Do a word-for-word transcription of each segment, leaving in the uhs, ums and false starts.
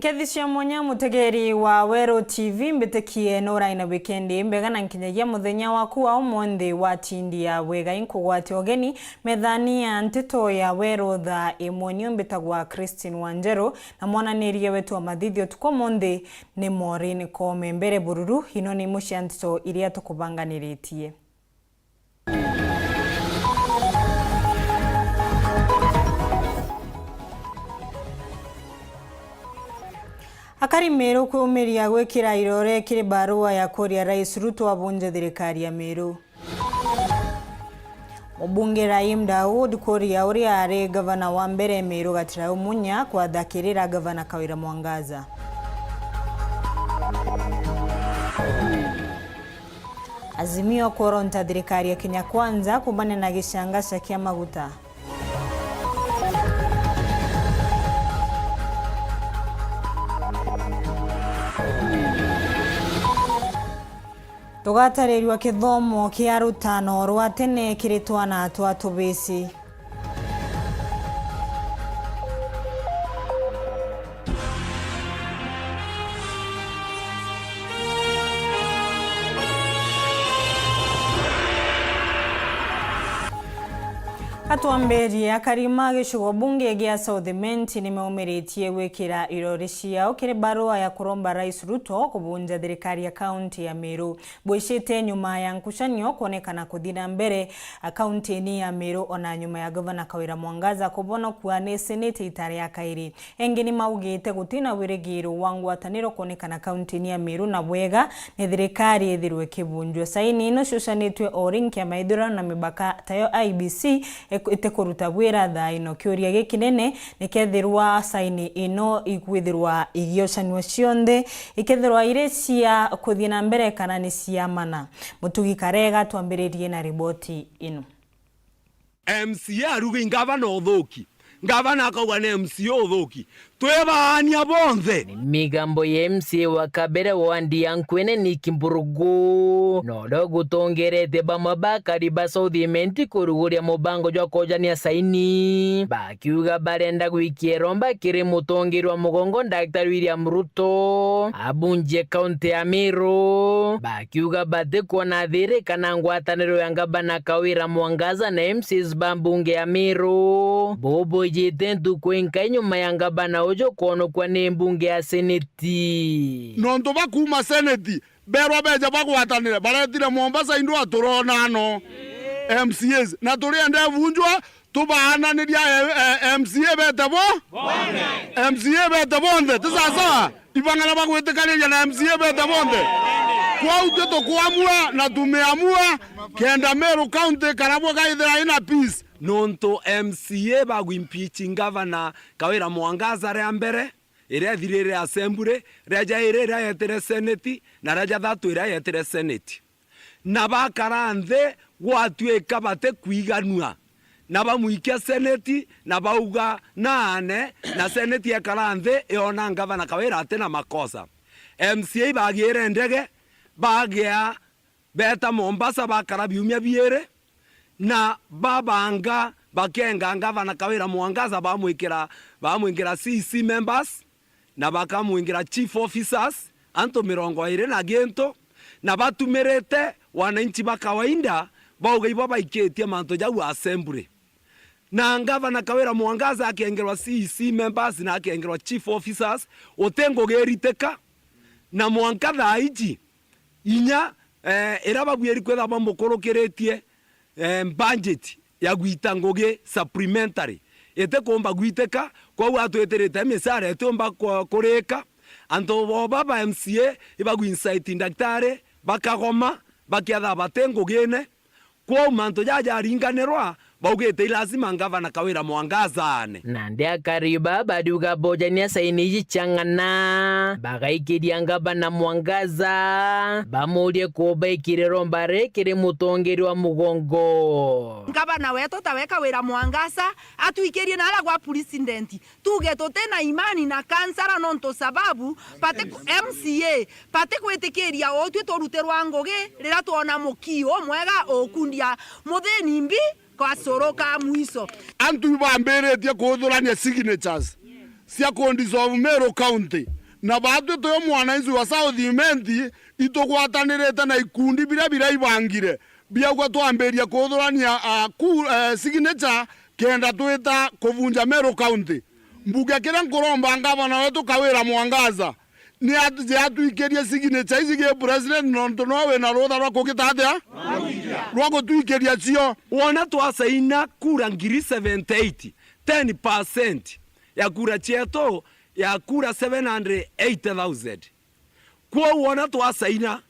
Kethi cia mwanya, mutegeri wa Weru T V, mbitikie nurai na wikendi imbega na nkinyagia muthenya waku wa umunthi wa tindi ya wega. Inkugwatia ugeni methani ya nteto ya Weru thaa imwe. Niu mbitagwa Christine Wanjeru, na mwananirie wetu wa mathithio tuku umunthi ni Maureen Koome. Mbere bururu, ino ni imwe cia nteto iria tukubanganiritie. Akari Meru kwĩyumĩria gwĩkĩra irore kĩrĩ barua ya kũria Rais Ruto abunje thirikari ya Meru. Mũbunge Rahim Daud kũria ũrĩa arĩ gavana wa mbere Meru Gatirau Munya kwathakĩrĩra gavana Kawira Mwangaza. Azimio kworonta thirikari ya Kenya Kwanza kuumania na gĩcangaca kĩa maguta. Tũgatarĩrua kĩthomo kĩa rũtano rwa tene kĩrĩ twana twa tũbĩci. Atwambirie, akari ma gicigo bunge gia South Imenti nimeumiritie gwikira irori ciao kiri barua ya kuromba Rais Ruto kubunja thirikari ya kaunti ya Meru. Bwicite nyuma ya nkucanio kwonekana kuthi na mbere, a, kaunti-ini ya Meru, ona nyuma ya Gavana Kawira Mwangaza kubonokua ni Seneti ita ria kairi. Engi ni maugite guti na wirigiro wa ngwataniro kwonekana kaunti-ini ya Meru, na bwega ni thirikari ithirwe ikibunjua. Saini ino ciucanitue o ri nkiama ya ithurano na mibaka tayo I E B C ik-, itikuruta bwira thaa ino. Kiuria gikinene ni kethirwa saini ino ikwithirwa igiocanua cionthe, ikethirwa iri cia kuthii na mbere kana ni cia mana. Mutugi Karega, twambiririe na riboti ino. M C A aruga i ngavana uthuki, ngavana akauga ni M C A uthuki. Twi baania bonthe. Ni migambo ya M C A wa kabere wa wandi ya Nkwene Nick Mburugu, na uria ugutongerete bamwe ba akari ba South Imenti kuruguria mubango jwa kojania saini, bakiuga barenda gwikia iromba kiri mutongeria wa mugongo Daktari William Ruto abunjie kaunti ya Meru, bakiuga batikwona thiri kana ngwataniro ya ngavana Kawira Mwangaza na M C As ba mbunge ya Meru bubujite ntuku inkai nyuma ya ngavana uju kwonokua ni mbunge ya Seneti. Nontu ba kuuma Seneti, berwa beja bagwatanire, baretire Mombasa, indwa turona no M C As, na turienda ibunjwa, tubaananiria, eh, eh, M C A bete bo? M C A bete bonthe, ti sawa? Ibang'ana bagwitikaniria na M C A bete bonthe. Kwou twi tukwamua na tumiamua kenda Meru County karabwa gaithira ina peace. Nontu M C A bagwimpeach ngavana Kawira Mwangaza ria mbere, iria ithirire assembly, ria jairi iria yetire seneti, na ria jathatu iria yetire seneti. Na bakara nthi gwatuika batikwiganua, na bamwikia seneti, na bauga naane, na seneti ekara nthi yona ngavana Kawira ati na makosa. M C A bagiire ndege, bagia beeta Mombasa, bakara biumia biiri, na babanga bakenga ngavana Kawira Mwangaza, bamwikira, bamwingira C E C members, na bakamwingira chief officers, antu mirongo iiri na gintu, na batumirite wananchi ba kawaida, bauga ibo baikitie mantu jau assembly. Na ngavana Kawira Mwangaza akengerwa C E C members na akengerwa chief officers, uti ngugi iritika, na mwanka thaa iji, inya, eh, iria babwiri kwithirwa bamukurukiritie, eh, budget ya gwita ngugi supplementary itikumba gwitika, kwou atwitirite micara itiumba ku-, kurika. Antu bo baba M C A ibagwincite ndaktari, bakagoma, bakiatha bati ngugine. Kwou mantu jaja jaringanirwa, baugite i lazima ngavana Kawira Mwangaza aane. Nandi akari ba bariuga bojania saini iji cia ng'ana, bagaikiria ngavana Mwangaza, bamurie kubaikire romba ri kiri mutongeria wa mugongo. Ngavana wetu tawe Kawira Mwangaza atwikirie naria gwa president. Tuge tuti na imani na kansara nontu sababu bati-, M C A batikwitikiria utwi turutirwa ngugi riria twona mukii umwega ukundia muthini mbi kacuru ka mwiso. Antu ibambiritie kuthurania signatures. cia ku dissolve Meru County. Na baatwi twi mwananchi wa South Imenti, itugwatanirite na ikundi biria biraibangire biaugwa twambiria kuthurania, ah, ku-, eh, signature kenda twita kuvunja Meru County. Mbuge kiria nkuromba ngavana wetu Kawira Mwangaza, ni at-, atwikirie signature iji gi president, nontu no wina rutha rwa kugita atia? Rwa gutwikiria cio. Wona twasaina kura ngiri seventy eight, ten percent ya kura cietu ya kura seven hundred eighty thousand. Kwou wona twasaina,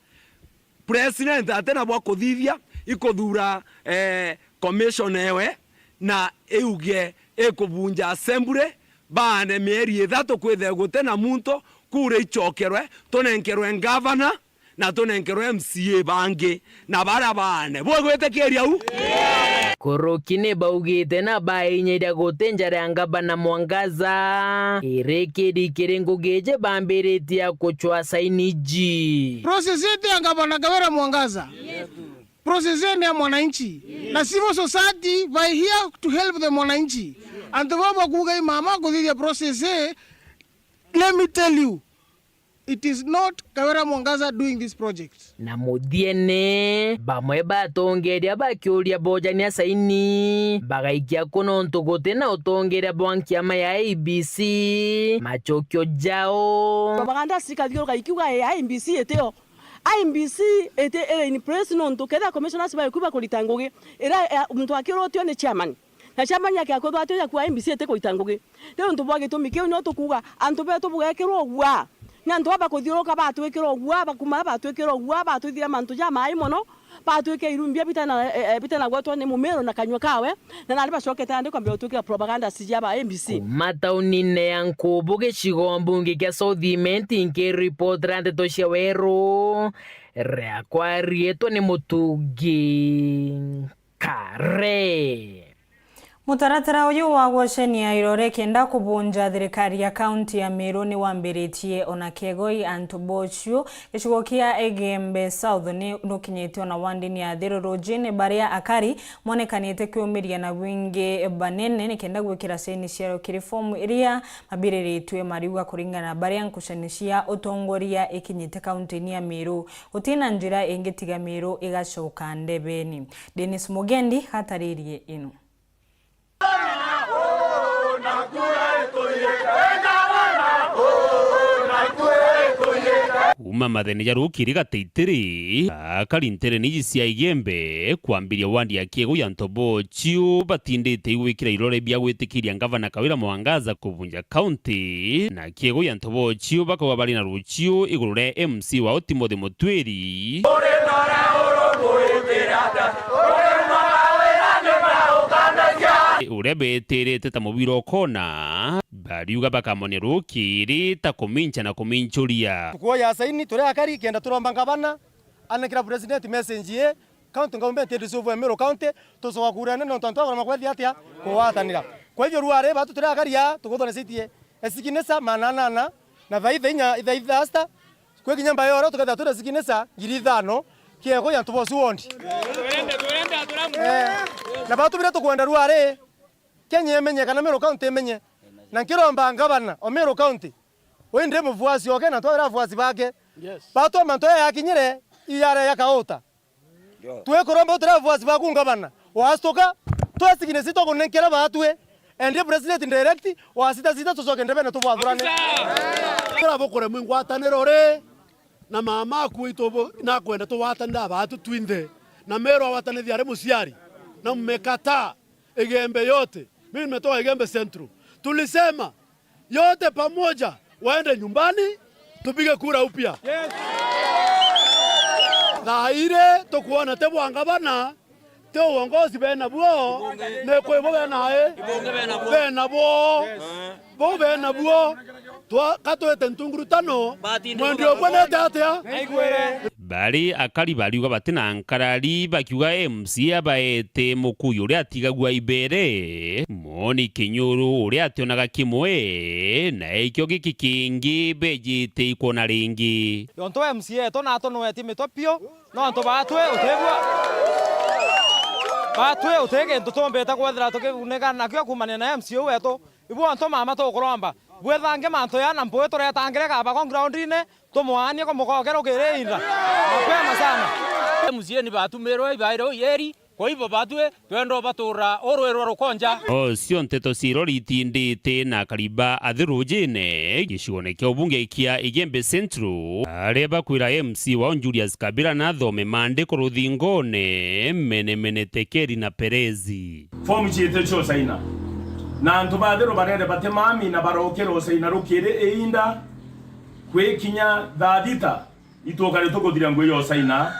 president ati na bwa kuthithia, ikuthuura, eh, commission ewe, na iuge ikubunja assembly, baane mieri ithatu kwithirwe guti na muntu, kura icokerwe, tunenkerwe ngavana, na tunenkerwe M C A bangi, na baria baane. Bugwitikiria u? Kuruki ni baugite na bainyiria guti njara ya ngavana Mwangaza irikiri kiri ngugi iji bambiritie ya kucwa saini iji. Process yetu ya ngavana Kawira Mwangaza. Process yetu ya mwananchi. Na civil society by here to help the mwananchi. Antu baba kuuga i mama kuthithia process, let me tell you, it is not Kawira Mwangaza doing this project. Na muthiene, bamwe batongeria bakiuria bojania saini, bagaikia ku nontu guti na utongeria bwa nkiama ya I E B C. Macokio jao. Propaganda cikathiuruka ikiuga, "Ii, I E B C itio." I E B C iti iri in place nontu kethira commissioners bayo kuba kurita ngugi, ira, eh, muntu akirutio ni chairman. Na chairman akiakwithwa ati ya kuwa I E B C iti kurita ngugi. Riu ntu bwa gitumi kiu nio tukuuga antu betu bugekirwa ugua. Ni antu baba kuthiuruka batwikira ugua, bakuma batwikira ugua, batwithira mantu jamai mono, batwike irumbia bitana, eh, eh, bitanagwetwa ni mumero na kanyua kawe, na nandi bacokete nandi kwambia gutwikira propaganda cia ba M B C. Kuma taunine ya Nkubu gicigo mbunge kia South Imenti, nkiripotera ndeto cia Weru, riakwa riitwa ni Mutungi Kare. Mutaratara uyu wa gwocenia irore kenda kubunja thirikari ya kaunti ya Meru ni wambiritie, ona Kiegoi Antu Bochiu, gicigo kia Igembe South, ni nukinyite ona wandini ya Thiru Rujini, baria akari monekanite kiumiria na bwingi banene ni kenda gwikira saini ciao kiri fomu iria mabiriritue, mariuga kuringana na baria ngucanio cia utongoria ikinyite kaunti-ini ya Meru, gutina njira ingitiga Meru igacoka ndebeni. Dennis Mugendi ataririe ino. Kuuma mathene ja rukiri gateitiri, akari ntereni iji cia Igembe kwambiria wandi ya Kiegoi Antu Bochiu batindite igwikira irore bia gwitikiria ngavana Kawira Mwangaza kubunja kaunti, na Kiegoi Antu Bochiu bakauga bari na ruchiu iguru ria M C wao Timothy Mutwiri. Uria betirite ta mubira ukona, bariuga bakamonia rukiri ta kumincha na kuminchuria. Tukuoya saini turi akari kenda turomba ngavana anekira president message ye, county government ya dissolve Meru County, tucoka kurene nontu antu akona makwethia atia kugwatanira. Kwa hivyo ruari batu turi akari aa tukuthona citie esikinesa mananana na thaitha inya ithaitha asta, kwi kinya mbae oro tukethira turi sikinesa ngiri ithano Kiegoi Antu Bochiu wondi. Eh, na batu bira tukwenda ruari Kenya imenye kana Meru County imenye. Na nkiromba ngavana o Meru County, uyu ndi mufuasi oke na twawira afuasi bake. Yes. Batwa mantu aya yakinyire, iyare ya kauta. Twikuromba utire afuasi baku ngavana, wastuka, twesikinesi twakunenkera batwi, and president direct, wasita sita tucoke ndebene tubwathurane. Tira bukure mwingwataniro ri, na mama aku witu bu-, nakwenda tugwatanire abatu twinthe, na Meru agwatanithia ari muciari, na mmekataa. Igembe yote. Mimi nimetoka Igembe Central. Tulisema yote pamoja waende nyumbani, tupige kura upya. Yes. Thaa iri tukwona ti bwa ngavana, ti uongozi bena buo, ni kwi bo bena ai? Bena buo. Yes. Bo bena buo. Twa-, ka twite ntungurutano, mwendi ukwenete atia? Bari akari bariuga batina nkarari, bakiuga M C A abaete mukuyu uria atigagua ibere, Moni Kinyuru uria ationaga kimwe, na ikio giki kingi bejite ikwona ringi. Yontu M C A etu natu nwe ti mitwe piu, no antu batwi utigua. Batwi uti kintu tumbite kwethira tukiguneka nakio kumania na M C A wetu. Ibu antu mama tukuromba. Bwethange mantu ya na mpui turetangire kabako ground-ini, tumwaanie kumukokera ukiriinda mapema sana. M C A ni batumirwe ibaire uyeri, kwa hivyo batwi twenda ubatura urwirwa rukonja. O cio nteto cia irori itindite na kariba athi rujine gicione kia ubunge kia Igembe Central, aria bakwira M C wao Julius Kabira nathome maandiko ruthingone mene mene Tekeri na Perezi. Fomu ciitwe cio saina. Na antu bathirwa barere bati mami na barokira usaina rukiri iinda kwikinya thaa thita, itukari tukuthiria ngui ya usaina.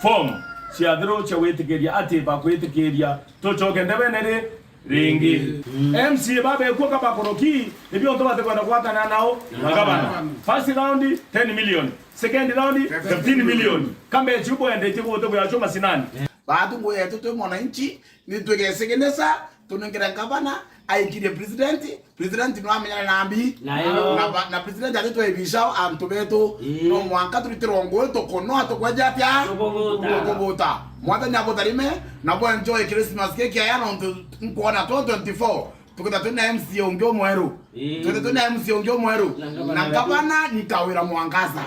Fomu ciathirwa cia gwitikiria ati bakwitikiria tucoke ndebene ri ringi. M C A babekua ka bakuruki, ibio ntu batikwenda gwatana nao na gavana. First round, ten million. Second round, fifteen million. Ka mbeca iu bwendetie gutu kuyacio macinani. Baatu ngugi yetu twi mwananchi, ni twigesiginisa, tunengere ngavana, aikirie president, president no amenyane na mbi. Na yo. Na ba-, na president atitwebicao antu betu. Ii. No mwanka turitirwe ngugi tukunoa tukweja atia? Tukubuta. Tukubuta. Mwathani abutharime, na bwenjoy Christmas cake aya nontu nkwona twenty twenty-four. Tukethira twina M C A ungi umweru. Ii. Twithire twina M C A ungi umweru. Na ngavana. Na ngavana ni Kawira Mwangaza.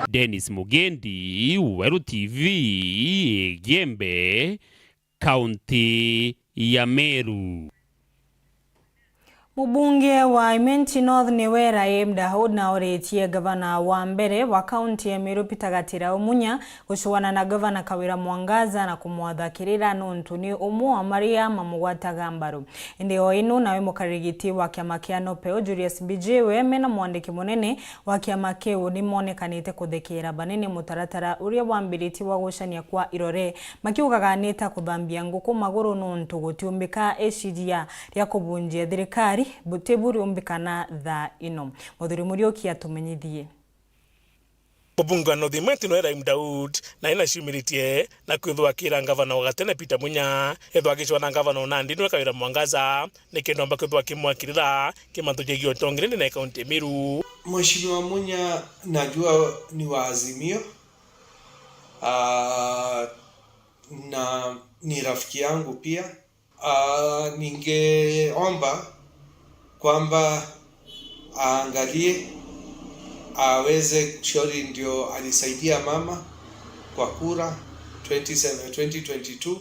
Dennis Mugendi, Weru T V, Igembe, kaunti ya Meru. Mubunge wa Imenti North niwe Raheem Daud naoritie gavana wa mbere wa kaunti ya Meru Peter Gatira Umunya gucuana na gavana Kawira Mwangaza na kumwatha kirira nontu ni umwe wa maria mamugwataga mbaru. Indi o inu nawe mukariri giti wa kiama kia NOPEU Julius Mbijiwe mena mwandiki munene wa kiama kiu nimonekanite kuthekeera banene mutaratara uria wambiritie wa gucania kwa irore, makiugaga ni ta kuthambia nguku maguru nontu gutiumbika iciria ria kubunjia thirikari buti buriumbikana thaa ino. Muthuri Muriuki atumenyithie. Mubunge wa North Imenti noe Raheem Daud, na ina ciumiritie na kwithwa akira ngavana wa gatene Peter Munya, ethwa agicwa na ngavana o nandi nwe Kawira Mwangaza, nikenda omba kwithwa akimwakirira kimantu jegie utongere ndene ya kaunti ya Meru. Mheshimiwa Munya najua ni wa Azimio, ah, na ni rafiki yangu pia. Ah, ningeomba kwamba aangalie, aweze, Shori ndio alisaidia mama kwa kura twenty seven, twenty twenty-two.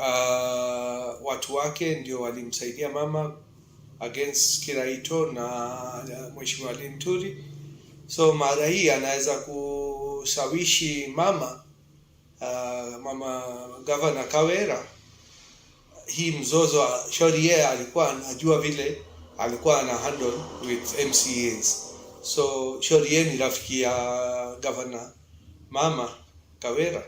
Ah, watu wake ndio walimsaidia mama against Kiraitu na, ah, Mheshimiwa Linturi. So mara hii anaweza kushawishi mama, ah, mama Gavana Kawira, hii mzozo, ah, Shori yeye alikuwa anajua vile alikuwa ana handle with M C As. So Shori yeye ni rafiki ya Gavana mama Kawira,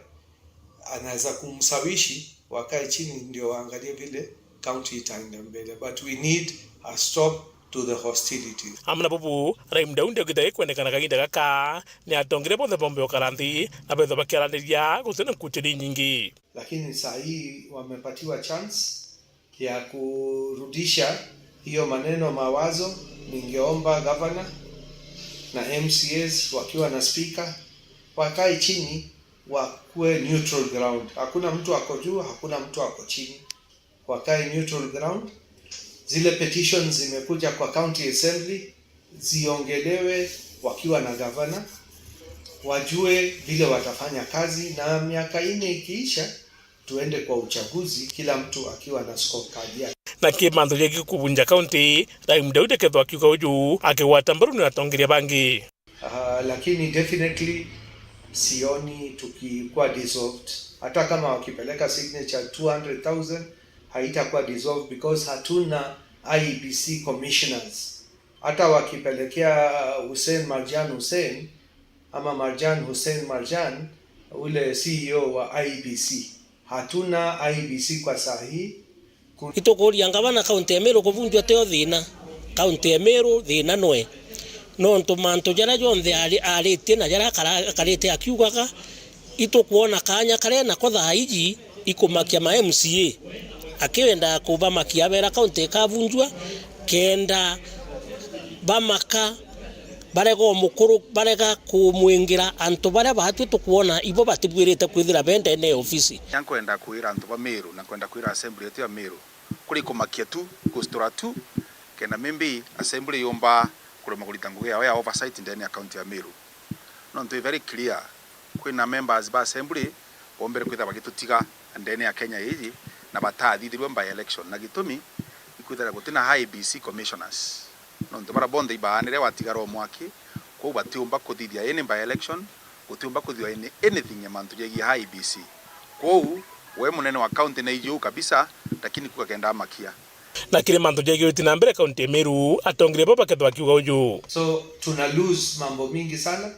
anaweza kumshawishi wakae chini ndio waangalie vile county itaenda mbele, but we need a stop to the hostilities. Amwe na bubu, Raheem Daud augite gikwendekana kaginda gaka ni atongere bonthe bombe ukara nthi na bethwa bakiaraniria gutina nkuchiri nyingi. Lakini saa hii wamepatiwa chance ya kurudisha hiyo maneno mawazo. Ningeomba gavana na M C As wakiwa na speaker wakae chini, wakuwe neutral ground. Hakuna mtu ako juu, hakuna mtu ako chini. Wakae neutral ground. Zile petitions zimekuja kwa county assembly ziongelewe wakiwa na gavana, wajue vile watafanya kazi, na miaka nne ikiisha, tuende kwa uchaguzi, kila mtu akiwa na scorecard yake. Na kimantu gia gikubunja county, Raheem Daud akethwa akiuga uju, akigwata mbaru ni atongeria bangi. Ah, lakini definitely sioni tukikuwa dissolved. Hata kama wakipeleka signature two hundred thousand, haitakuwa dissolved because hatuna I E B C commissioners. Hata wakipelekea Hussein Marjan Hussein, ama Marjan Hussein Marjan, ule C E O wa I E B C, hatuna I E B C kwa saa hii. Itukuria ngavana kaunti ya Meru kuvunjwa tio thina. Kaunti ya Meru thina nwe. Nontu mantu jaria jonthe ari-, aritie na jaria akara-, akarite akiugaga, itukwona kanya karia nako thaa iji ikumakia ma M C A. Akienda kubamakia abera kaunti ikavunjwa, kenda bamaka, barega umukuru-, barega kumwingira antu baria batwi tukwona ibo batibwirite kwithira be ndene ya ofisi. Nkwenda kwira antu ba Meru na nkwenda kwira assembly yetu ya Meru, Kuri kumakia tu, gustura tu, kenda maybe assembly yumba kurema kurita ngugi yao ya oversight ndene ya county ya Meru. Nontu i very clear, kwina members ba assembly bombere kwithira bagitutiga ndene ya Kenya iji na batathithirua by election, na gitumi ikwithira gutina I E B C commissioners. Nontu bara bonthe ibaanire watigara o mwaki, kwou batiumba kuthithia any by election, gutiumba kwithirwa any, anything ya mantu jegie I E B C. Kwou, we munene wa county na iji uu kabisa, lakini kuga kenda amakia. Na kiri mantu jegie uti na mbere kaunti ya Meru, atongeria bo bakethwa bakiuga uju. So, tuna lose mambo mingi sana.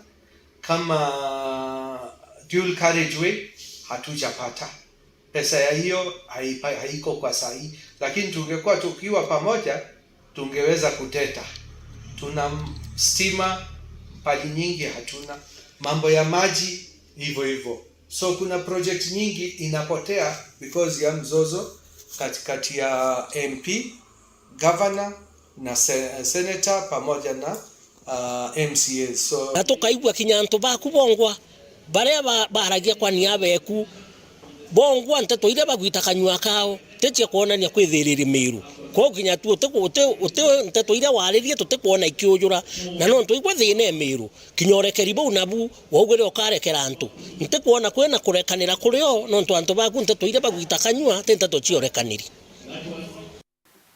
Kama dual carriageway, hatujapata. Pesa ya hiyo haipa-, haiko kwa saa hii. Lakini tungekuwa tukiwa pamoja, tungeweza kuteta. Tuna m-, stima, pali nyingi hatuna. Mambo ya maji, hivyo hivyo. So kuna project nyingi inapotea because ya mzozo katikati ya M P, governor na se-, senator pamoja na, uh, M C As. So, na tukaigua kinya antu baku bongwa, baria ba-, baragia kwa nia beku, bongwa nteto iria bagwita kanyua kao, ti cia kwonania kwithiriri Miru. Kwou kinya tu uti-, uti-, uti nteto iria waririe tutikwona ikiujura, na nontu igwe thina e Miru. Kinya urekeri buu nabu waugire ukarekera antu. Ntikwona kwina kurekanira kurio, nontu antu baku nteto iria bagwita kanyua ti nteto cia urekaniri.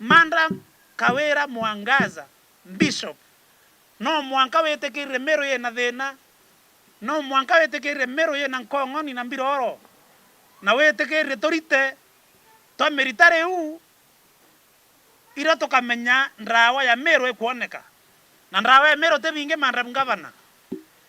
Madam Kawira Mwangaza, Bishop, no mwanka witikirire Meru yina thina, no mwanka witikirire Meru yina nkong'oni na mbiroro, na witikirire turite twa miritari iu iria tukamenya ndawa ya Meru ikwoneka. Na ndawa ya Meru ti bingi, Madam Governor.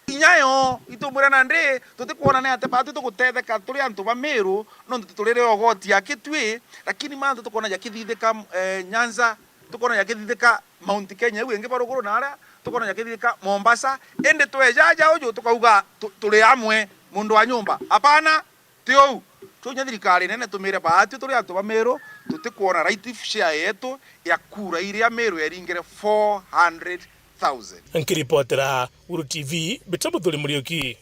Inya yo, itumwira nandi, tutikwona ni atia baatwi tugutetheka turi antu ba Meru, nontu tuturire ogoti ya kitwi, lakini mantu tukwona jakithithika, eh, Nyanza, tukwona jakithithika Mount Kenya iu ingi ba ruguru na aria, tukwona jakithithika Mombasa, indi tweja aja uju tukauga tu-, turi amwe, muntu wa nyumba. Hapana, ti uu. Tunya thirikari nene tumire baatwi turi antu ba Meru, tutikwona right share yetu ya kura iria Meru yeringire four hundred thousand. Nkiripotera Uru T V, Mbita Muthuri Muriuki.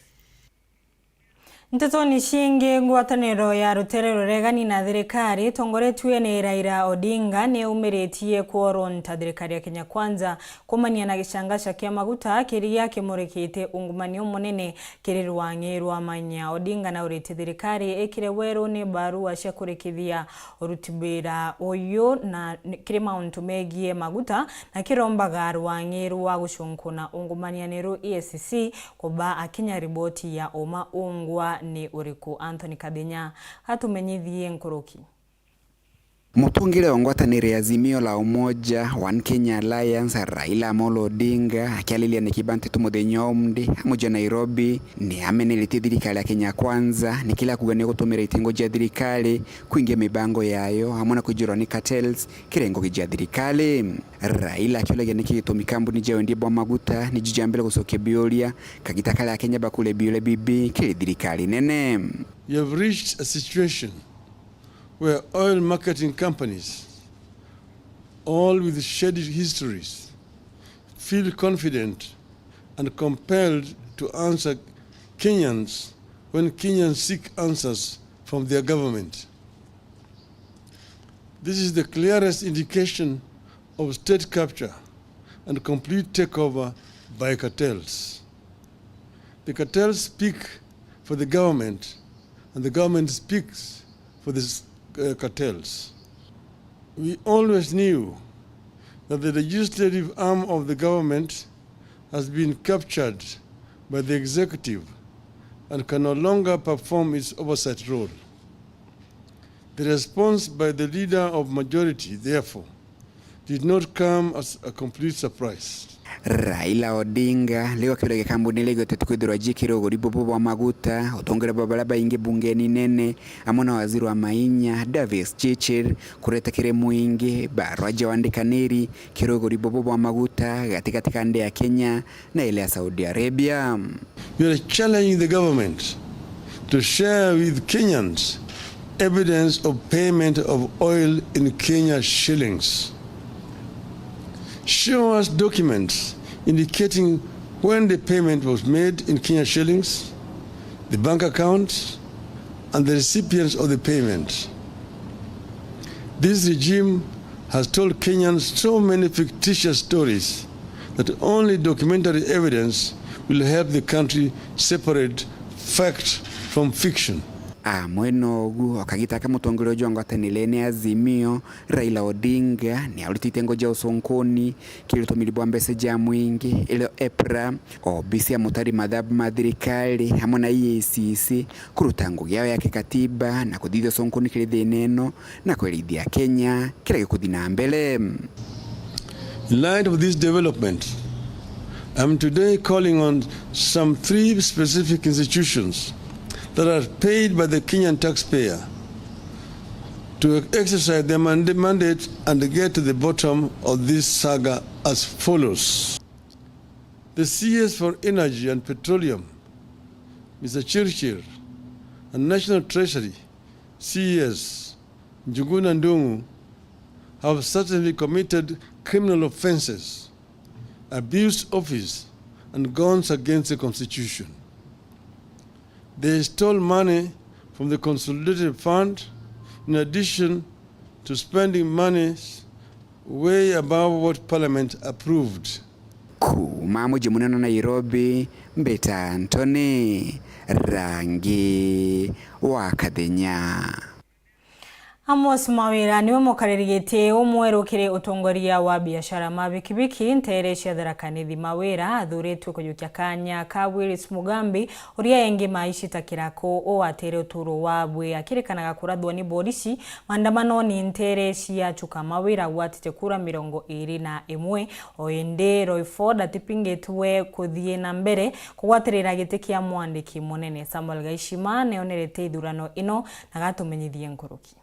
Ntetoni ciingi, ngwataniro ya rutere ruregani na thirikari itongoretue ni Raila Odinga ni yumiritie kworonta thirikari ya Kenya Kwanza kumania na gicangaca kia maguta kiria kimurikite ungumania umunene kiri rwang'i rwa Manya. Odinga nauritie thirikari ikire weruni barua cia kurikithia uruti wira uyu na kiri mauntu megie maguta, na kirombaga rwang'i rwa gucunkuna ungumania niru E A C C kuba akinya riboti ya uma ungwa ni uriku. Anthony Kathinya atumenyithie nkuruki. Mutungire wa ngwataniro ya Azimio la Umoja One Kenya Alliance, Raila Amolo Odinga, akiariria ni Kibantetu muthenya wa umuthi, muji wa Nairobi, ni ameneretie thirikari ya Kenya Kwanza ni kila kuga ni gutumira itengo jia thirikari kuingia mibango yayo, amwe na kwijirwa ni cartels kiria ngugi jia thirikari. Raila akiuragia niki gitumi kambuni jia wendia bwa maguta niju jia mbere gucokia biuria, kagita karia Akenya bakuria biuria bibi kiri thirikari nene. You have reached a situation where oil marketing companies, all with shady histories, feel confident and compelled to answer Kenyans when Kenyans seek answers from their government. This is the clearest indication of state capture and complete takeover by cartels. The cartels speak for the government, and the government speaks for the, uh, cartels. We always knew that the legislative arm of the government has been captured by the executive and can no longer perform its oversight role. The response by the leader of majority, therefore, did not come as a complete surprise. Raila Odinga riu akiuragia kambuni iria igwetetwe kwithirwa jikirwe uguri bubu bwa maguta, utongeria bwa baria baingi bungeni nene, amwe na waziri wa mainya, Davis Chirchir, kureta kiri mwingi barua jia wandikaniri kiri uguri bubu bwa maguta gatigati ka nthi ya Kenya na ile ya Saudi Arabia. We are challenging the government to share with Kenyans evidence of payment of oil in Kenya shillings. Show us documents indicating when the payment was made in Kenya shillings, the bank accounts, and the recipients of the payment. This regime has told Kenyans so many fictitious stories that only documentary evidence will help the country separate fact from fiction. Amwe nogu, o kagita ka mutongoria jwa ngwataniro ni Azimio, Raila Odinga, ni aurite itengo ja usunkuni kiri utumiri bwa mbeca ja mwingi, irio EPRA, obisi ya mutari mathabu ma thirikari, hamwe na E A C C, kuruta ngugi yao ya kikatiba na kuthithia usunkuni kiri thina ino na kwerithia Kenya kiria gikuthi na mbere. In light of this development, I'm today calling on some three specific institutions that are paid by the Kenyan taxpayer to exercise their mand-, mandate and get to the bottom of this saga as follows. The C S for Energy and Petroleum, Mister Chirchir, and National Treasury, C S, Njuguna Ndung'u, have certainly committed criminal offences, abused office, and gone against the constitution. They stole money from the consolidated fund in addition to spending monies way above what Parliament approved. Kuuma muji munene wa Nairobi, mbita Anthony Rangi wa Kathenya. Amos Mawira niwe mukariri giti umweru kiri utongoria wa biashara ma bikibiki ntere cia Tharaka Nithi. Mawira athuritwe kujukia kanya ka Willis Mugambi, uria engi maicita kirako, uatire uturo wa bwi akirikanaga kurathwa ni borisi maandamanoni ntere cia Chuka. Mawira agwatite kura mirongo iri na imwe, o indi Roy Ford atipingitwe kuthii na mbere kugwatirira giti kia mwandiki munene. Samuel Gaishima neonerete ithurano ino na gatumenyithie nkuruki.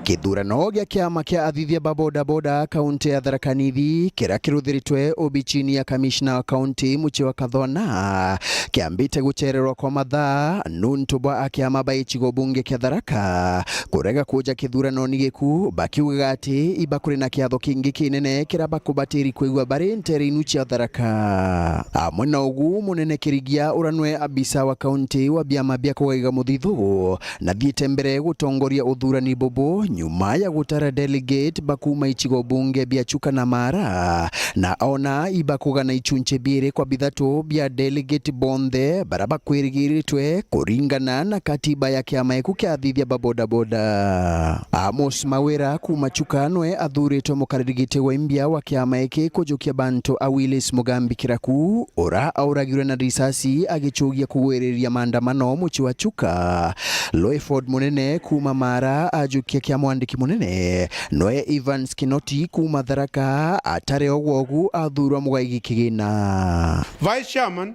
Kithurano gia kiama kia athithia ba bodaboda kaunti ya Tharaka Nithi, kiria kiruthiritwe obichini ya kamishna wa kaunti mucii wa Kathona, kiambite gucererwa kwa mathaa nuntu bwa akiama ba gicigo bunge kia Tharaka kurega kuja kithuranoni giku, bakiugaga ati iba kuri na kiatho kingi kinene kiria bakubatiri kwigua bari ntere inu cia Tharaka. Amwe na ugu, munene Kirigia uria nwe abisa wa kaunti wa biama bia kugaiga muthithu, nathiite mbere gutongoria uthurani bubu nyuma ya gutara delegate ba kuuma icigo bunge bia Chuka na Maara, na ona iba kugana ichunchi biiri kwa bithatu bia delegate bonthe baria bakwirigiritwe kuringana na katiba ya kiama giku kia athithia ba bodaboda. Amos Mawira kuuma Chuka nwe athuritwe mukariri giti wa imbia wa kiama giki kujukia bantu a Willis Mugambi Kiraku, uria auragirwe na risasi agicugia kugwiriria maandamano mucii wa Chuka. Loyford Munene kuuma Maara ajukia kia mwandiki munene, noe Evans Kinoti kuuma Tharaka atare ogwogu athurwa Mugaigi Kigina. Vice Chairman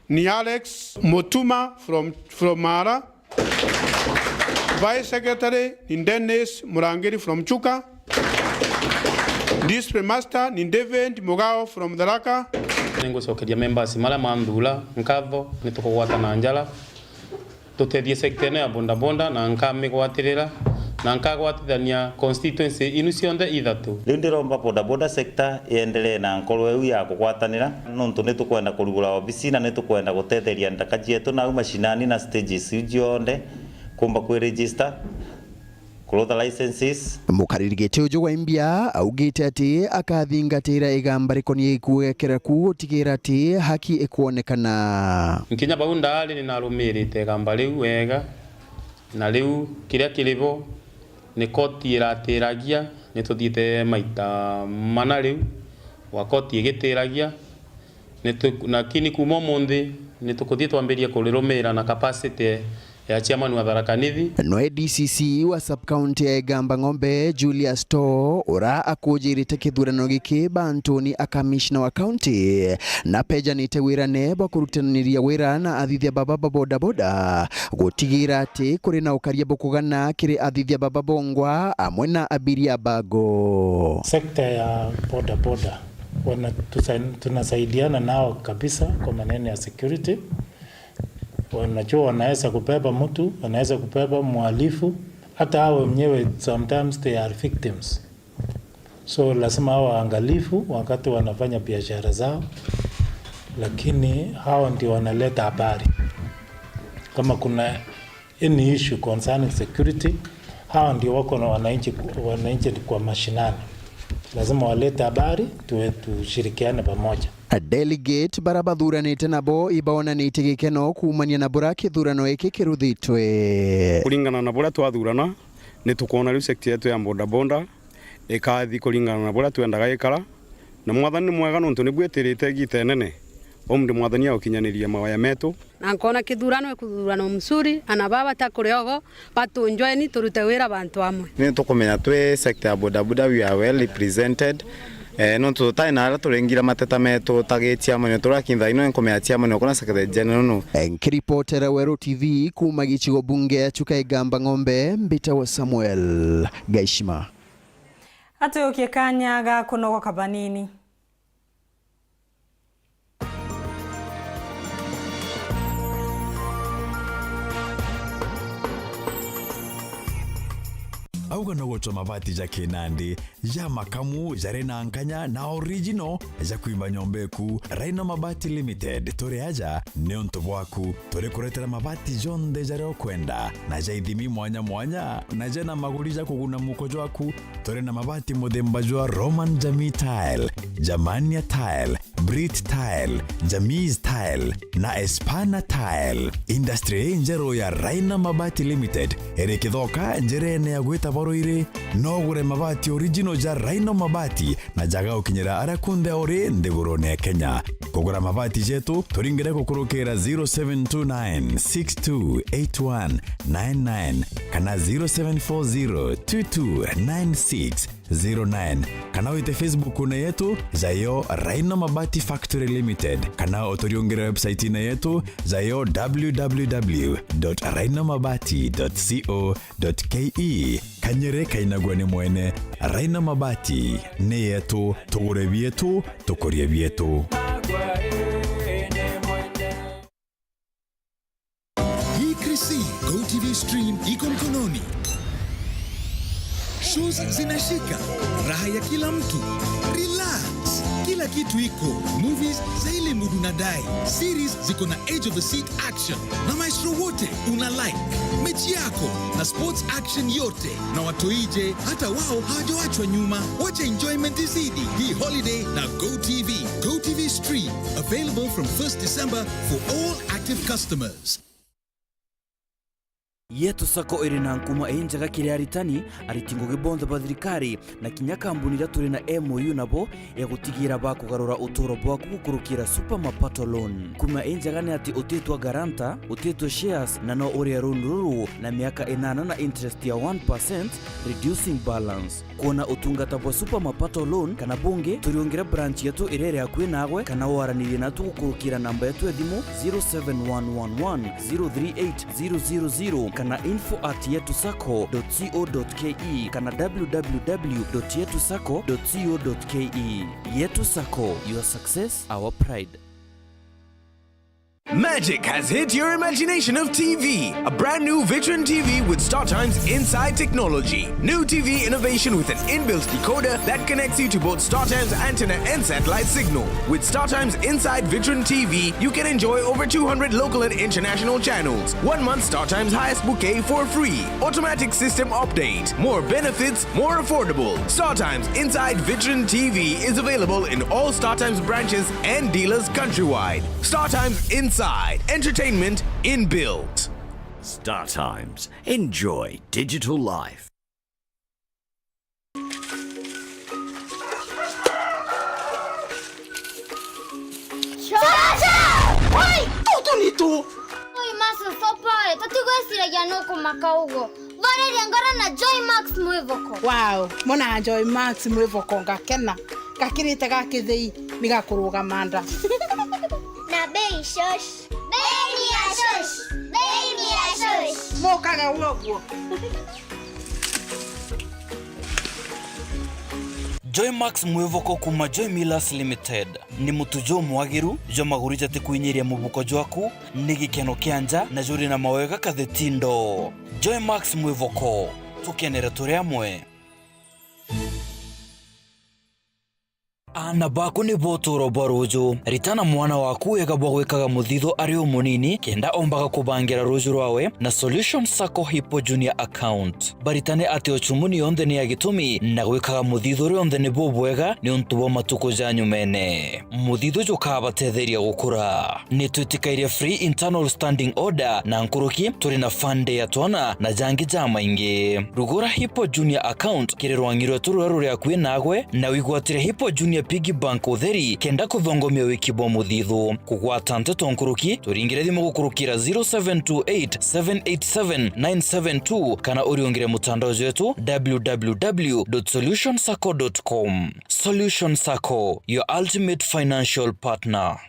ni Alex Mutuma from, from Maara. Vice Secretary ni Dennis Murangiri from Chuka. Discipline Master ni David Mugao from Tharaka. Ningucokeria members maria manthura nkatho, ni tukugwatana njara tutethie sector ino ya bodaboda, na nkamigwatirira na nkagwatithania constituency inu cionthe ithatu. Riu ndiromba bodaboda sector iendelee na nkoro iu ya kugwatanira, nontu ni tukwenda kurugura obisi na ni tukwenda gutetheria ndaka cietu nau mashinani na stages iu cionthe kumba kwi register. Kurutha licenses. Mukariri giti uju wa imbia augite ati akathingatira igamba rikonie gikuo gia Kiraku gutigira ati haki ikwonekana. Nkinya bau ndaari ni narumirite igamba riu wega, na riu kiria kiri bo ni koti iratiragia, ni tuthiite maita mana riu gwa koti igitiragia. Ni tu-, lakini kuuma umunthi ni tukuthii twambiria kurirumira na capacity ya chairman wa Tharaka Nithi. Noe D C C wa sub-county ya Igamba Ng'ombe, Julius To, uria akujirite kithurano giki bantuni a kamishna wa county, na pejanite wirane bwa kurutananiria wira na athithia baba ba bodaboda gutigira ati kuri na ukaria bukugana kiri athithia baba bongwa amwe na abiria bago. Sekta ya bodaboda wana-, tusa-, tunasaidiana nao kabisa kwa maneno ya security. Wanajua wanaweza kubeba mtu, wanaweza kubeba mhalifu, hata hao wenyewe sometimes they are victims. So lazima hao waangalifu wakati wanafanya biashara zao, lakini hao ndio wanaleta habari. Kama kuna Any issue concerning security, hawa ndio wako na wananchi, wananchi kwa mashinani. Lazima walete habari, tuwe, tushirikiane pamoja. Delegate bara bathuranite nabo ibaonanitie gikeno kuumania na bura kithurano giki kiruthitwe. Kuringana na buria twathurana, ni tukwona riu sector yetu ya bodaboda ikathi kuringana na buria twendaga ikara, na Mwathani ni mwega nontu ni bwitirite igiita inene. Umri Mwathani agukinyaniria maoya metu. Na nkoona kithurano ikuthuranwa mzuri, ana baba ta kuriogo, batunjweni turute wira bantu amwe. Ni tukumenya twi sector ya bodaboda, we are well represented. Eh, nontu tutari na aria turingire mateta metu ta giciamani, turia kintha ino nkumenya ciamani okona secretary general nu. Nkiripotera Weru T V kuuma gicigo bunge ya Chuka Igamba Ng'ombe, mbitawa Samuel Gaishima. Atuyukie kanya ga kunogoka banini. Auga no gucwa mabati ja kinandi, ja makamu, jari na nkanya na original, ja kwimba nyomba eku. Rhino Mabati Limited, turi aja niuntu bwaku. Turi kuretera mabati jonthe jaria ukwenda, na ja ithimi mwanya mwanya, na jena maguri ja kuguna muko jwaku. Turi na mabati muthemba jwa Roman Jamii Tile, Germania Tile, Brit Tile, Jamis Tile, na Espana Tile. Industry injeru ya Rhino Mabati Limited iri Kithoka, njirene ya gwita Baruiri. No ugure mabati original ja Rhino Mabati na jaga gukinyira aria kunthe uri nthigurune ya Kenya. Kugura mabati jetu, turingire gukurukira zero seven two nine six two eight one nine nine kana zero seven four zero two two nine six zero nine, kana wite Facebook-une yetu, jayo Rhino Mabati Factory Limited, kana uturiungire website-ine yetu, jayo w w w dot rhino mabati dot co dot k e. Kanyere kainagua ni mwene. Rhino Mabati ni yetu, tugure bietu, tukurie bietu. Hii Chrissy, Go T V stream iko mkononi. Shows zinashika, raha ya kila mtu. Relax, kila kitu iko. Movies za ile mood unadai. Series ziko na edge of the seat action. Na maestro wote una like. Mechi yako na sports action yote. Na watoije, hata wao hawajawachwa nyuma. Wacha enjoyment izidi hii holiday na Go T V. Go T V stream, available from first December for all active customers. Yetu Sacco iri na nkuma injega kiri aritani, ariti ngugi bonthe ba thirikari, na kinya kambuni iria turi na M O U nabo ya gutigira bakugarura uturo bwaku gukurukira Super Mapato Loan. Nkuma injega ni ati utitwa guarantor, utitwa shares, na no urie loan ruru na miaka inana na interest ya one percent, reducing balance. Kwona utungata bwa Super Mapato Loan kana bungi, turiungire branch yetu iria iri akui naagwe, kana waranirie natu gukurukira namba yetu ya thimu zero seven one one one zero three eight zero zero zero kana info at yetu sacco dot co dot k e kana w w w dot yetu sacco dot co dot k e. Yetu Sacco, your success, our pride. Magic has hit your imagination of T V. A brand new Vitron T V with StarTimes Inside technology. New T V innovation with an inbuilt decoder that connects you to both StarTimes antenna and satellite signal. With StarTimes Inside Vitron T V, you can enjoy over two hundred local and international channels. One month StarTimes highest bouquet for free. Automatic system update. More benefits, more affordable. StarTimes Inside Vitron T V is available in all StarTimes branches and dealers countrywide. StarTimes Inside, entertainment inbuilt. StarTimes, enjoy digital life. Chacha! Oi, tutu ni tu. Oi, Master, stop pale. Tatigweciragia nukumaka uguo. Thoriria ngoro na Joy Max mwivoko. Wow, mona Joy Max mwivoko ngakena. Gakirite ga kithei ni gakurugama nda. Na bei shosh. Bei ni ya shosh. Bei ni ya shosh. Mukage uguo. Joy Max mwivoko kuma Joy Millers Limited. Ni mutu jumwagiru jwa maguri jatikwinyiria mubuko jwaku, ni gikeno kia nja na juri na mawega kathetindo. Joy Max mwivoko, tukenere turi amwe. Aana baku nibo utuuro bwa ruuju. Ritana mwana waku wega bwa gwikaga muthithu ari umunini, kenda ombaga kubangira ruuju rwawe na Solution Sacco Hippo Junior Account. Baritane ati uchumuni yonthe ni ya gitumi, na gwikaga muthithu rionthe ni bubwega niuntu bwa matuku ja nyumene. Muthithu jukabatetheria gukura. Ni twitikairie free internal standing order na nkuruki, turi na fund ya twana na jangi jamaingi. Rugura Hippo Junior Account kiri rwangi rwetu ruria ruri akui nagwe, na wigwatire Hippo Junior Piggy Bank utheri, kenda kuthongomia wiki bwa muthithu. Kugwata nteto nkuruki, turingire thimu gukurukira zero seven two eight, seven eight seven, nine seven two, kana uriungire mutandao jwetu, w w w dot solution sacco dot com. Solution Sacco, your ultimate financial partner.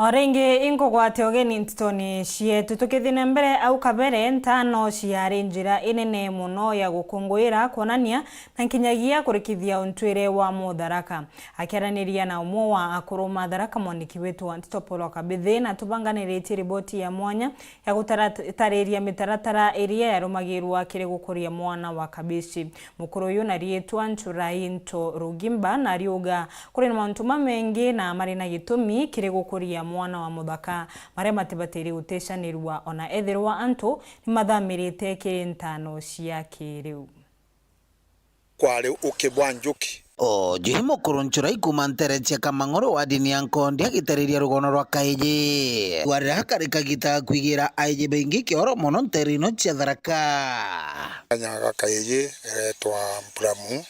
O ringi, inkugwate ugeni ntitoni cietu. Tukithii na mbere, au kabere, ntano ciari njira inene mono ya gukunguira, kwonania, na nkinyagia kurikithia untwire wa Mutharaka. Akiaraniria na umwe wa akuru ma Tharaka, mwandiki wetu wa nteto Paul Kabithi, na tubanganiritie riboti ya mwanya ya gutarariria mitaratara iria yarumagirwa kiri gukuria mwana wa kabici. Mukuru uyu na riitwa Nchurai Nto Rugimba na ariuga kuri na mauntu mamengi na mari na gitumi kiri gukuria mwana wa muthaka maria matibatiri gutecanirua ona ethirwa antu ni mathamirite kiri ntano cia kiriu. Kwari uki bwa njuki. O Juhi Mukuru Nchurai kuuma ntere cia Kamang'uru wadini ya Nkondi agitariria rugono rwa Kaiji. Kwarira kari kagita ga kwigira aiji baingi kioro mono ntere ino cia Tharaka. Kanya ga Kaiji garetwa Mpuramu,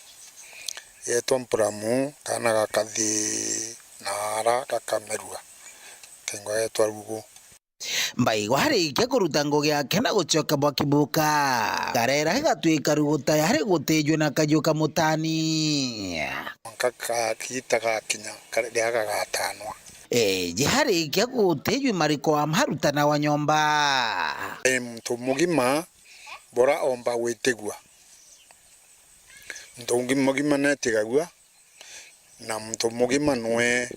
getwa Mpuramu, kana gakathi naara gakamerua, kengo getwa Rugu. Mbaigwa arikia kuruta ngugi yake na gucoka bwa kibuka, karera igatwika rugu tayari gutijwe na kajuka mutani. Mwanka ka-, kagita gakinya, kare-, riria gagatanwa. Eeji arikia gutijwe mariko amaruta na wa nyomba. Ee, muntu mugima bora omba gwitigua. Muntu ungi mugima netigagua. Na muntu mugima nwe,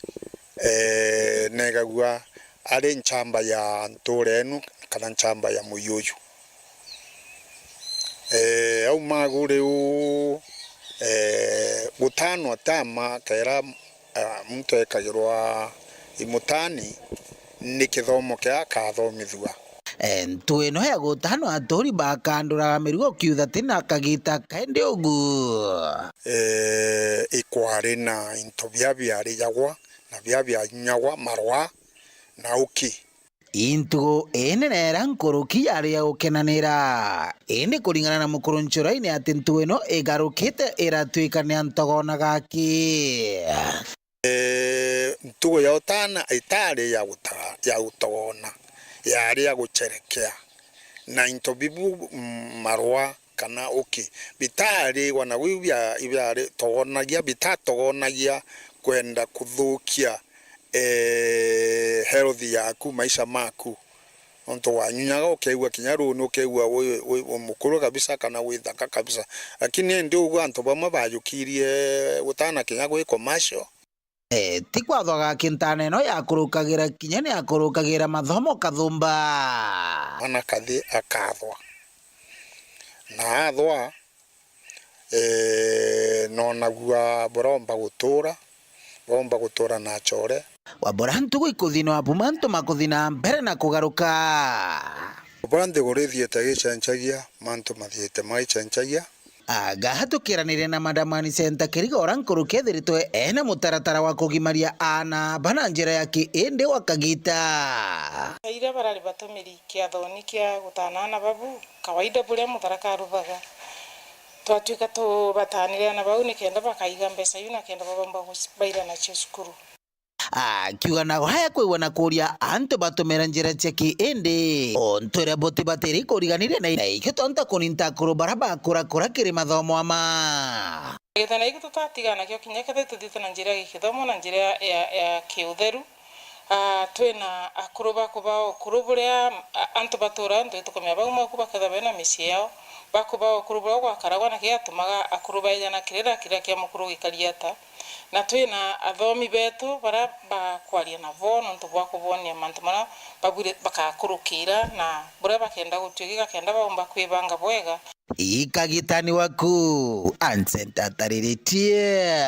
ee, negagua ari nchamba ya ntuura enu kana nchamba ya muyi uyu. Ee, auma agu riu, ee, gutanwa tama kera, aa, muntu ekagirwa imutani, ni kithomo kiria akathomithua. Ee, ntu ino ya gutano aturi bakanduraga mirigo kiutha ti na kagita kaindi ugu. Ee, ikwari na into bia biarijagwa na bia bianyunyagwa, marwa na uki. Intugo inene era nkuruki yari ya gukenanira. Indi kuringana na Mukuru Nchurai ni ati ntu ino igarukite iratwika ni antogona gaki. Ee, ntugo ya utana itaari ya gutaga, ya gutogona, yaari ya gucherekea. Na into bibu, mm, marwa kana uki, bitaarigwa na gwi bia, ibiari togonagia, bitatogonagia kwenda kuthukia, ee, health yaku, maisha maku. Nontu wanyunyaga, ukeigua kinya ruu ni ukeigua wi, wi, wi mukuru kabisa kana wi thaka kabisa. Lakini indi ugu antu bamwe bajukirie gutana kinya gwi commercial. Eh, ti kwathwa gaki ntana ino yakurukagira kinya ni akurukagira mathomo kathumba. Mwana kathi akathwa. Na athwa, eh, nonagua buromba gutura, buromba gutura na achore. Wabura ntugu ikuthi no abu mantu makuthi na mbere na kugaruka. Bura nthiguru ithiite gicenjagia, mantu mathiite magicenjagia. Aga tukiranire na Madam Anicenta Kiriga, ura nkuruki ethiritwe ena mutaratara wa kugimaria aana bana njira ya kiindi gwa kagita. Iria barari batumiri kiathoni kia gutana aana babu, kawaida buria Mutharaka arubaga, twatuika tubataanire aana bau nikenda bakaiga mbeca iu na kenda babomba guci-, baira nacio cukuru. Akiuga nago haya kwigua na kuria antu batumira njira cia kiindi, untu iria buti batiri kuriganiria na, na ikio tonta kuninta akuru bara bakurakura kiri mathomo ama. Githana giki tutatiga nakio kinya kethira tuthiite na njira ya gikithomo na njira ya, ya, ya kiutheru. Ah, twina akuru bakuba ukuru buria, a-, antu batura ntu itukumia bau mwaku bakethira bena micii yao, bakuba ukuru buria gwakaragwa na kiria gatumaga akuru baejana kirira kiria kia mukuru gikari ata. Na twina athomi betu baria bakwaria nabo nontu bwa kubonia mantu maria babwire bakakurukira na buria bakenda gutuika kenda baumba kwibanga bwega. Ikagitani waku, Anse ntatariritie.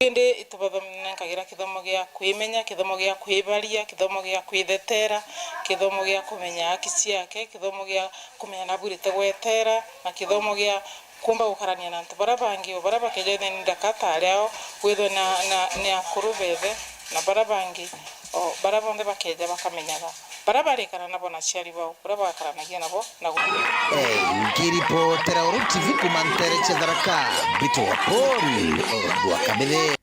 Indi itubathomenkagira kithomo gia kwimenya, kithomo gia kwibaria, kithomo gia kwithetera, kithomo gia kumenya haki ciake, kithomo gia kumenya nabwirite gwetera, na kithomo gia kumba gukarania na antu baria bangi, o baria bakeja witheni ndaka ta ari ao, withwe na, na, ni akuru bethe, na baria bangi, o baria bonthe bakeja bakamenyaga baria barikara nabo na aciari bao, baria bagakaranagia nabo na gu- Eh, nkiripotera Uru T V kuma ntere cia Tharaka, Mbito wa Paul, Orwa Kabithe.